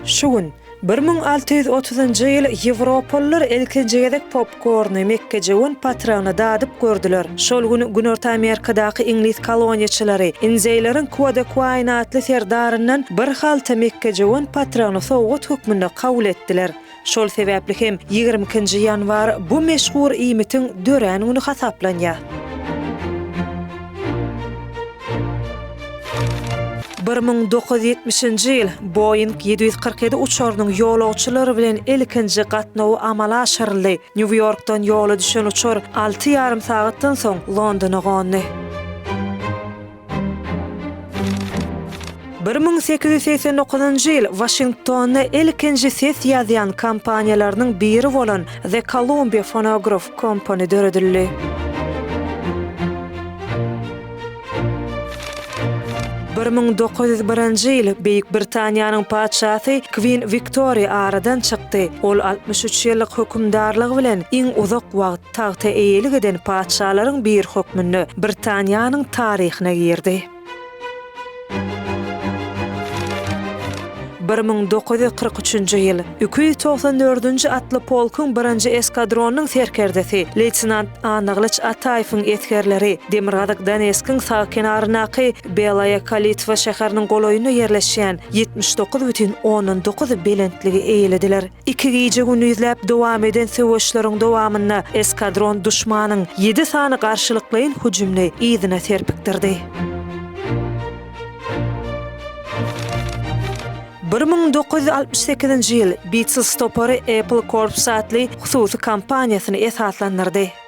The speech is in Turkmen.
Şu gün, 1630-njy ýyl ýewropalylar ilkinji gezek popkorny, mekgejöwen patragyny dadyp gördüler. Şol gün Günorta Amerikadaky iňlis koloniýaçylary inzeýleriň Kuadekuaýn atly serdaryndan bir halta mekgejöwen patragyny sowgat hökmünde kabul etdiler. Şol sebäpli hem 22-nji ýanwar bu meşhur iýmitiň dörän güni hasaplanýar. 1970-nji ýyl Boeing 747 uçarynyň ýolagçylar bilen ilkinji gatnawy amala aşyryldy. Nýu-Ýorkdan ýola düşen uçar alty ýarym sagatdan soň Londona gondy. 1889-njy ýyl Waşingtonda ilkinji ses ýazýan kompaniýalarynyň biri bolan The Columbia Phonograph Company döredildi. 1901-nji ýyl Beýik Britaniýanyň patyşasy Kwin Wiktoriýa aradan çykdy. Ol 63 ýyllyk hökümdarlygy bilen iň uzak wagt tagta eýelik eden patyşalaryň biri hökmünde Britaniýanyň taryhyna girdi. 1943-nji ýyl, 294-nji atly polkuň birinji eskadronynyň serkerdesi leýtenant Annagylyç Ataýewiň esgerleri Demirgazyk Doneskiň sag kenaryndaky Belaýa Kalitwa şäheriniň golaýynda ýerleşýän 79 bütin ondan 9 belentligi eýelediler. Iki gije-gündizläp dowam eden söweşleriň dowamynda eskadron duşmanyň ýedi sany garşylyklaýyn hüjümini yzyna serpikdirdi. 1968-nji ýyl Beatles topary Apple Corps atly hususy kompaniýasyny esaslandyrdy.